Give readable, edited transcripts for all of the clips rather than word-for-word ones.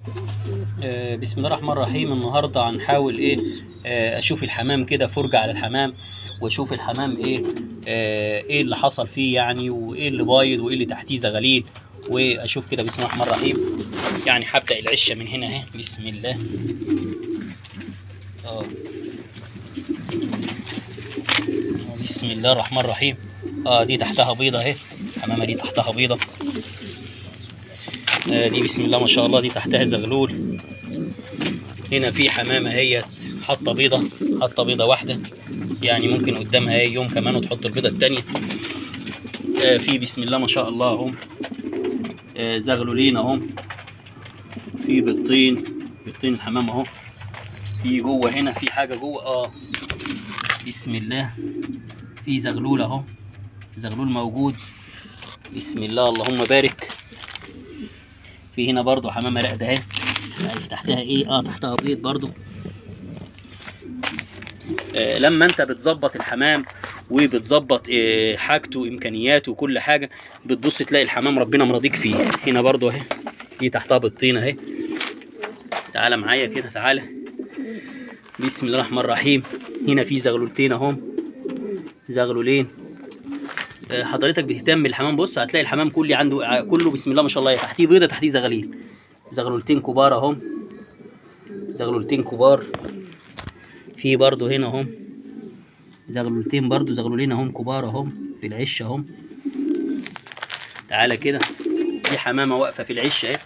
بسم الله الرحمن الرحيم. النهارده هنحاول ايه، اشوف الحمام كده، فرجة على الحمام واشوف الحمام ايه، ايه اللي حصل فيه يعني، وايه اللي بايض وايه اللي تحتيه زغاليل، واشوف كده. بسم الله الرحمن الرحيم. يعني هبدأ العشه من هنا اهي، بسم الله. بسم الله الرحمن الرحيم. دي تحتها بيضة اهي، الحمامة دي تحتها بيضة. دي بسم الله ما شاء الله دي تحتها زغلول. هنا في حمامة اهيت حاطة بيضة، حاطة بيضة واحدة، يعني ممكن قدامها ايه يوم كمان وتحط البيضة التانية. في بسم الله ما شاء الله اهم، زغلولين اهم، في بيضتين، بيضتين الحمام اهو. في جوه هنا في حاجة جوه، بسم الله، في زغلول اهو، زغلول موجود، بسم الله اللهم بارك. في هنا برضو حمامة راقدة اهي، عارف تحتها ايه؟ تحتها بيض برضو. لما انت بتظبط الحمام وبتظبط حاجته وامكانياته وكل حاجة، بتبص تلاقي الحمام ربنا مرضيك فيه. هنا برضو اهي، دي تحتها بيضتين اهي. تعالى معايا كده، تعالى، بسم الله الرحمن الرحيم. هنا في زغلولتين اهم، زغلولين. حضرتك بتهتم بالحمام، بص هتلاقي الحمام كله عنده كله بسم الله ما شاء الله، تحتيه بيضة، تحتيه زغاليل، زغلولتين كبار اهم، زغلولتين كبار. في برضو هنا اهم زغلولتين، برضو زغلولين اهم كبار اهم في العش اهم. تعالى كده، دي حمامه واقفة في العش اهي،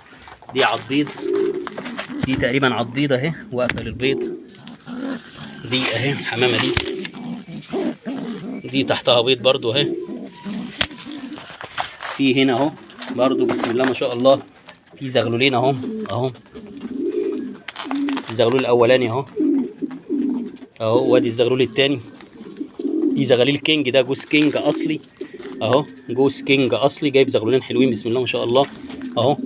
دي عضيض، دي تقريبا عضيضه اهي واقفة للبيض. دي اهي الحمامة دي، دي تحتها بيض برضو اهي. في هنا اهو برضو بسم الله ما شاء الله في زغلولين اهم اهو، الزغلول الاولاني اهو اهو، وادي الزغلول التاني. دي زغاليل كينج، ده جوز كينج اصلي اهو، جوز كينج اصلي، جايب زغلولين حلوين بسم الله ما شاء الله اهو.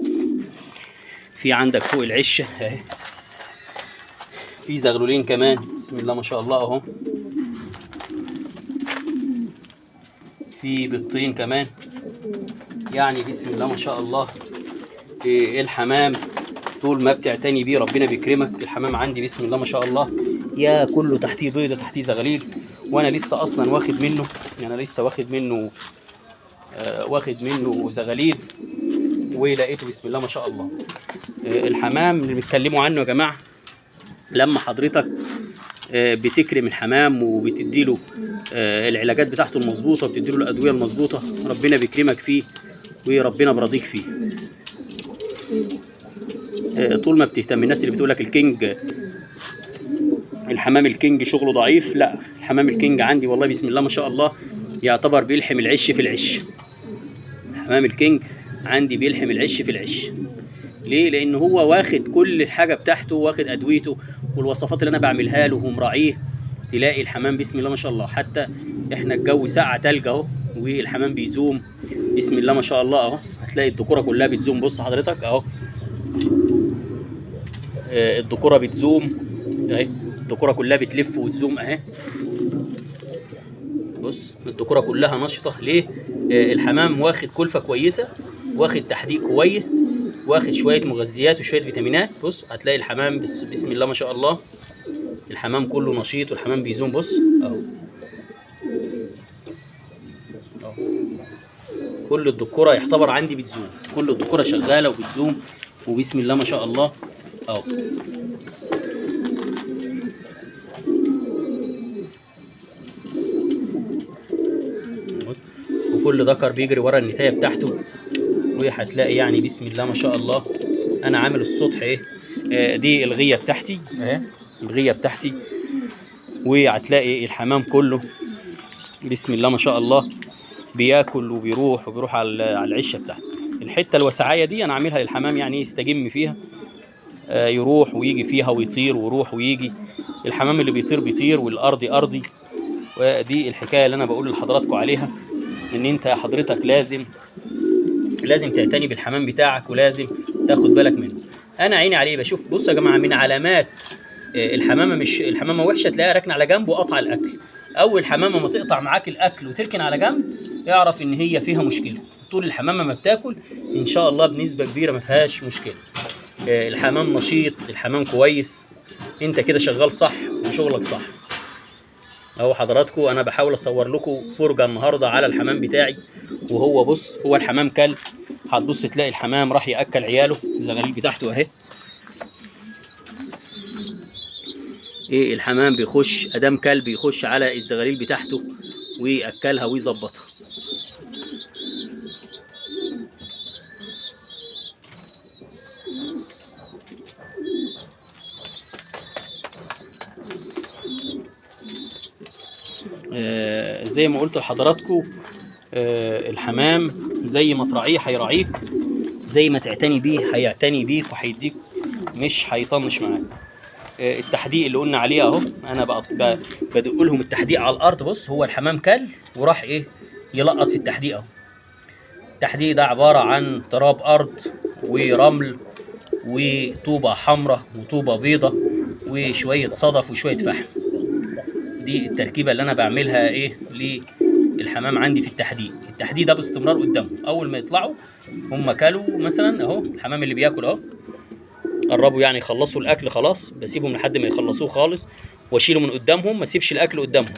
في عندك فوق العشه اهي في زغلولين كمان بسم الله ما شاء الله اهو. في بيضتين كمان، يعني بسم الله ما شاء الله. الحمام طول ما بتعتني بيه ربنا بيكرمك. الحمام عندي بسم الله ما شاء الله يا كله تحتيه بيضة، تحتيه زغاليل، وانا لسه اصلا واخد منه، يعني انا لسه واخد منه، واخد منه زغاليل، ولقيته بسم الله ما شاء الله. الحمام اللي بيتكلموا عنه يا جماعة، لما حضرتك بتكرم الحمام وبتديله العلاجات بتاعته المظبوطه، وبتديله الادوية المظبوطه، ربنا بيكرمك فيه وربنا برضيك فيه. طول ما بتهتم. الناس اللي بتقولك الكينج، الحمام الكينج شغله ضعيف، لا، الحمام الكينج عندي والله بسم الله ما شاء الله يعتبر بيلحم العش في العش. الحمام الكينج عندي بيلحم العش في العش. ليه؟ لان هو واخد كل الحاجة بتاعته، واخد ادويته والوصفات اللي انا بعملها له ومراعيه. تلاقي الحمام بسم الله ما شاء الله، حتى احنا الجو ساقع تلج اهو والحمام بيزوم بسم الله ما شاء الله اهو. هتلاقي الذكورة كلها بتزوم، بص حضرتك اهو، الذكورة بتزوم اهي، الذكورة كلها بتلف وتزوم اهي. بص الذكورة كلها نشطة. ليه؟ الحمام واخد كلفه كويسة، واخد تحديق كويس، واخد شوية مغذيات وشوية فيتامينات. بص هتلاقي الحمام بسم الله ما شاء الله الحمام كله نشيط والحمام بيزوم. بص اهو اهو، كل الذكورة يعتبر عندي بتزوم، كل الذكورة شغالة وبتزوم وبسم الله ما شاء الله اهو. وكل ذكر بيجري ورا النتايه بتاعته، وهتلاقي يعني بسم الله ما شاء الله. انا عامل السطح ايه، دي الغيه بتاعتي اهي، الغيه بتاعتي، وهتلاقي الحمام كله بسم الله ما شاء الله بياكل وبيروح وبيروح على العشه بتاعته. الحتة الوسعايه دي انا عاملها للحمام يعني يستجم فيها، يروح ويجي فيها ويطير ويروح ويجي. الحمام اللي بيطير بيطير والارضي ارضي. ودي الحكاية اللي انا بقول لحضراتكم عليها، ان انت يا حضرتك لازم تعتني بالحمام بتاعك ولازم تاخد بالك منه. انا عيني عليه بشوف. بصوا يا جماعة، من علامات الحمامة، مش الحمامة وحشة تلاقيها راكنه على جنب وقطع الاكل. اول حمامه ما تقطع معاك الاكل وتركن على جنب، اعرف ان هي فيها مشكلة. طول الحمامة ما بتاكل ان شاء الله بنسبة كبيرة ما فيهاش مشكلة. الحمام نشيط، الحمام كويس، انت كده شغال صح وشغلك صح. اهو حضراتكم انا بحاول اصور لكم فرجه النهارده على الحمام بتاعي، وهو بص هو الحمام كل، هتبص تلاقي الحمام راح ياكل عياله، الزغاليل بتاعته اهي. ايه الحمام بيخش ادام كلب يخش على الزغاليل بتاعته وياكلها ويظبطها. زي ما قلت لحضراتكم الحمام زي ما تراعيه هيراعيك، زي ما تعتني بيه هيعتني بيك وهيديك، مش هيطنش معاك. التحديق اللي قلنا عليه اهو، انا بدق لهم التحديق على الارض. بص هو الحمام كل وراح ايه يلقط في التحديق اهو. التحديق ده عبارة عن تراب ارض ورمل وطوبه حمراء وطوبه بيضة وشوية صدف وشوية فحم. دي التركيبة اللي انا بعملها ايه للحمام عندي في التحديق. التحديق ده باستمرار قدامه، اول ما يطلعوا هم كلوا مثلا اهو، الحمام اللي بياكل اهو قربوا يعني يخلصوا الاكل خلاص، بسيبهم لحد ما يخلصوه خالص واشيله من قدامهم، ما اسيبش الاكل قدامهم.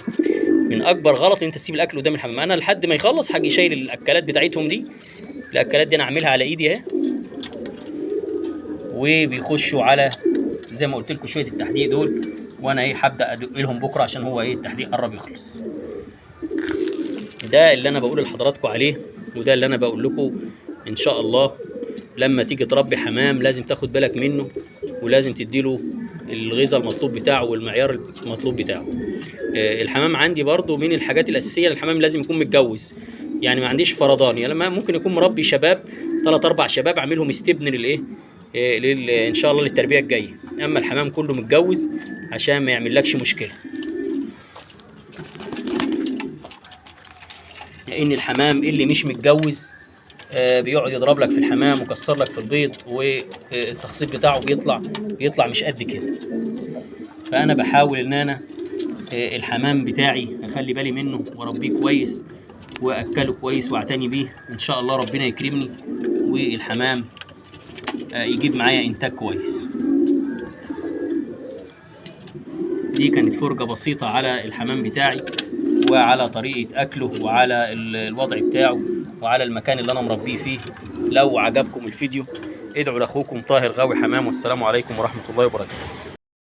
من اكبر غلط ان انت تسيب الاكل قدام الحمام. انا لحد ما يخلص هاجي شايل الاكلات بتاعتهم دي، الاكلات دي انا عاملها على ايدي اهي، وبيخشوا على زي ما قلت لكم شوية التحديق دول، وانا ايه هبدا ادق لهم بكره عشان هو ايه التحديق قرب يخلص. ده اللي انا بقول لحضراتكم عليه، وده اللي انا بقول لكم ان شاء الله لما تيجي تربي حمام لازم تاخد بالك منه، ولازم تديله الغذاء المطلوب بتاعه والمعيار المطلوب بتاعه. الحمام عندي برضو من الحاجات الاساسية، الحمام لازم يكون متجوز، يعني ما عنديش فردان، يعني لما ممكن يكون مربي شباب 3 4 شباب اعملهم استبن للايه ان شاء الله للتربية الجاية. اما الحمام كله متجوز عشان ما يعملكش مشكلة، لان الحمام اللي مش متجوز بيقعد يضرب لك في الحمام وكسر لك في البيض، والتخصيب بتاعه بيطلع مش قد كده. فانا بحاول ان انا الحمام بتاعي اخلي بالي منه واربيه كويس واكله كويس واعتني بيه، ان شاء الله ربنا يكرمني والحمام يجيب معايا انتاج كويس. دي كانت فرجة بسيطة على الحمام بتاعي وعلى طريقة أكله وعلى الوضع بتاعه وعلى المكان اللي أنا مربيه فيه. لو عجبكم الفيديو ادعوا لأخوكم طاهر غاوي حمام، والسلام عليكم ورحمة الله وبركاته.